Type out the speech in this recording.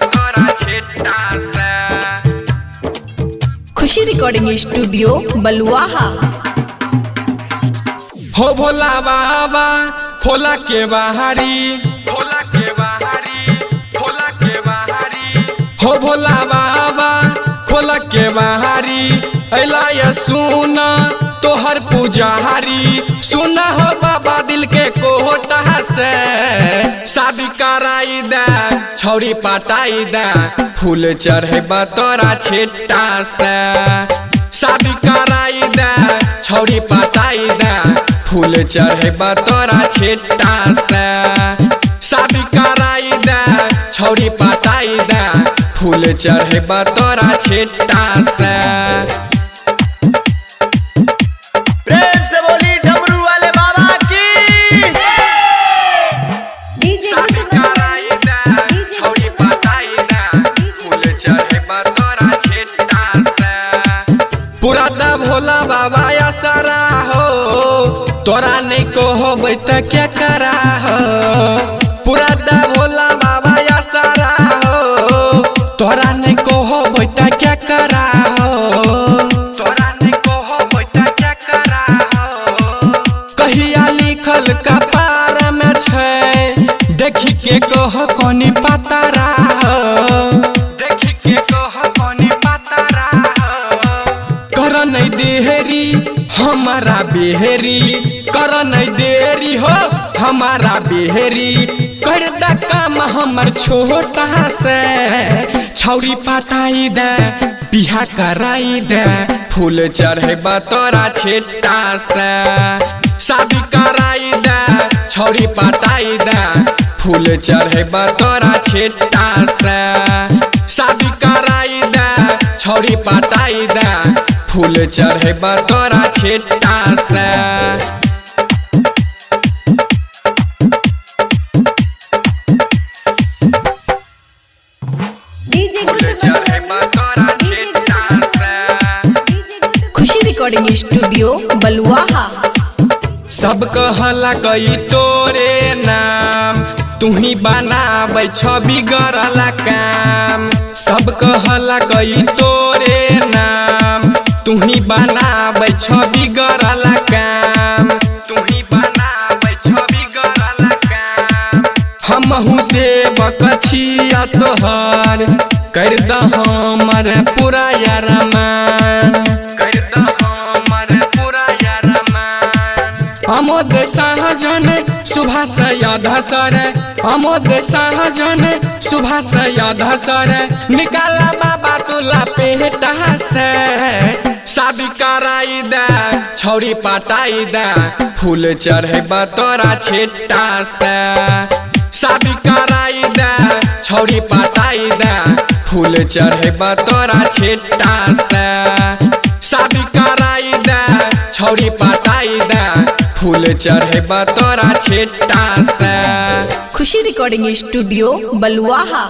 तोरा छिट्टा से। खुशी रिकॉर्डिंग स्टूडियो बलुआहा। हो भोला बाबा खोला के बाहरी, खोला के बाहरी, खोला के बाहरी। हो भोला बाबा खोला के बाहरी, अला ये सुना तोहर पुजारी। सुना हो बाबा दिल के कोहटा से, शादी कराई दे छौरी पटाई दे, फूल चढ़े तोरा छिट्टा से। शादी कराई दे छौरी पटाई दे, फूल चढ़े तोरा छिट्टा से। शादी कराई दे छौरी पटाई दे, फूल चढ़े तोरा छिट्टा से। प्रेम से बोली डमरू वाले बाबा की। शादी कराई दे छौरी पटाई दे, फूल चढ़े तोरा छिट्टा से। पूरा दा भोला बाबा असरा हो, तोरा नहीं कहबै त क्या करा हो। पूरा दा भोला बाबा असरा हो, तोरा नहीं कहबै त क्या करा हो। तोरा नहीं कहबै त क्या करा हो। कहिया लिखल कपार में छै, देखी के कह कोनी पतरा हो। देखी के कह कोनी पतरा हो। कर नहीं देहरी हमारा बेहरी, कर नहीं देरी हो हमारा बेहरी। कर द काम हमर छोटा से, छौरी पटाई दे बिहा कराई दे, फूल चढ़े तोरा छिट्टा से। शादी कराई दे छौरी पटाई दे, फूल चढ़े तोरा छिट्टा से। शादी कराई दे छौरी पटाई दे, फूल चढ़े तोरा छिट्टा से। फूल चढ़े तोरा छिट्टा से। खुशी रिकॉर्डिंग स्टूडियो बलुआहा। सब कहला कई तोरे नाम, तुही बनाबै छ बिगड़ला काम। सब कहला कई तोरे नाम, तुही बनाबै छ बिगड़ला काम। तुही बनाबै छ बिगड़ला काम। हमहू सेवक छिया तोहर, कर द हमर पूरा अरमान। कर द हमर पूरा अरमान। अमोद सहजन सुभाष सर, अमोद सहजन सुभाष सर, निकाला बाबा तुला पेटा से। शादी कराई दे छौरी पटाई दे, फूल चढ़े तोरा छिट्टा से। शादी कराई दे छौरी पटाई दे, फूल चढ़े तोरा छिट्टा से। शादी कराई दे छौरी पटाई दे, फूल चढ़े तोरा छिट्टा से। खुशी रिकॉर्डिंग स्टूडियो बलुआहा।